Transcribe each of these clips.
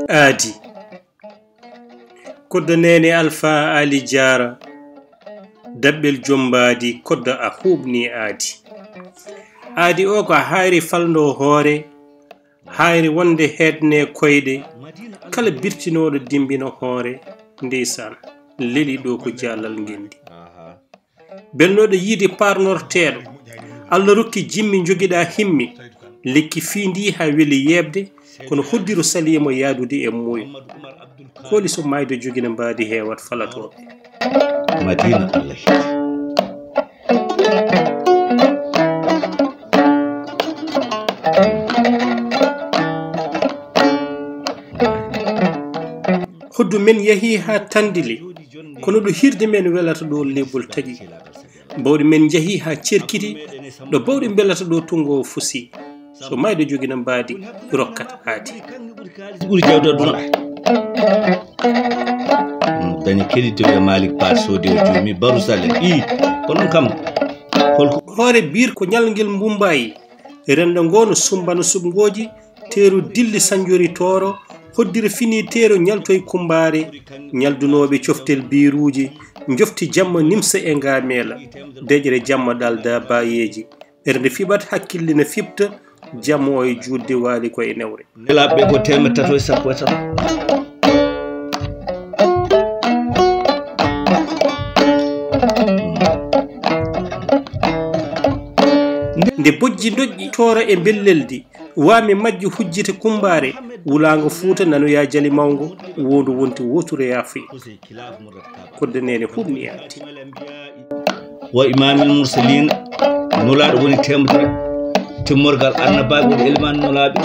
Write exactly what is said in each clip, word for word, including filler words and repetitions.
Aadi. Koddo neene Alfa Ali Jaara, daɓɓel joom mbaadi, koddo a huuɓni aadi. Aadi o ko a haayri falndo hoore, haayri wonde heedne koyɗe, kala birtinooɗo dimbino hoore, ndeysaan, leli ɗo ko jaalal ngenndi. Belnoɗo yiide parnorteeɗo. Allah rokki jimmi njogiɗa himmi. Lekki fii ndi ha weli yeɓde, kono hoddiro saliima yaadude e muuyo. Kooli so maayde jogina mbaadi heewat falatooɓe. Madina Allah hiji. Hoddu men yahi ha Tandili, kono ɗo hirde men welata ɗo lebol taƴi. Bawɗe men njahi haa cerkiti, ɗo bawɗe mbelata ɗo tunngo o fusi. So maayde jogina mbaadi, rokkat aadi. Ɓuri jawdi aduna. Dañi keɗitte wiya Malik Ba soodi o juumi Baru Sale. Ii, ko ɗum kam. Holko hoore biir ko ñalngel Mbumbaayi. Renndo ngoo no sumbano suɓngooji, teeru dilli sanjori tooro, hoddira fini teero ñaltoy kumbaare, ñaldunooɓe coftel biiruuji, njofti jamma nimsa e ngaameela, deƴre jamma ɗalda baayeeji. Ɓernde fiɓat, hakkille na fiɓta, jamma o e juutde waali ko e newre. Nelaaɓe ɓe ko teemedde tato e sappo e tato. Nde bojji ndoƴƴi toora e mbelleldi, waame majji hujjita kumbaare, wulaango Fuuta nanoya jali mawngo, wondu wonti wootureya fii. Kodde neene huɓni aadi. Wa imaamil mursaliin, nulaaɗo woni teemdere, timmorgal annabaaɓe woni elimaan nulaaɓe.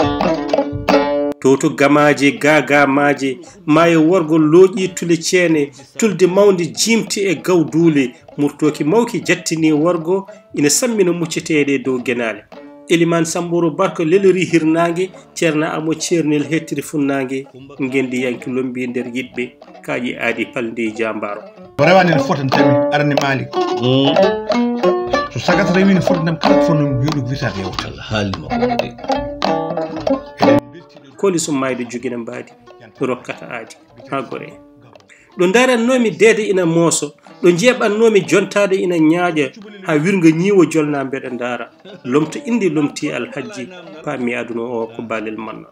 Toto gamaaje, gaagamaaje, maayo worgo looƴi tule ceene, tulde mawnde jiimti e gaw duule, murtooki mawki jattini worgo, ina sammina mucceteeɗe dow genaale. Elimaan Sammboro Barka lelori hirnaange, Ceerno Amo Ceernel hettiri funnaange, ngenndiyanke lombi nder yiɗɓe, kaaƴe aadi palndi jaambaaro. O rewaani no fotanta mi, arani Maalik. Mm. So sagat rewi no fotanta mi, kala ko fotnoo mi, mi wiɗo wisaade yewta. Allah haali mo ko de. Kooli so maayde jogina mbaadi, rokkata aadi, haa gore. Ɗo ndaarannoomi deede ina mooso, ɗo njeeɓannoomi jontaade ina ñaaƴa, haa wirnga ñiiwo jolna mbeɗa ndaara. Lomto inde lomti Alhajji, paami aduna o ko baalel manna.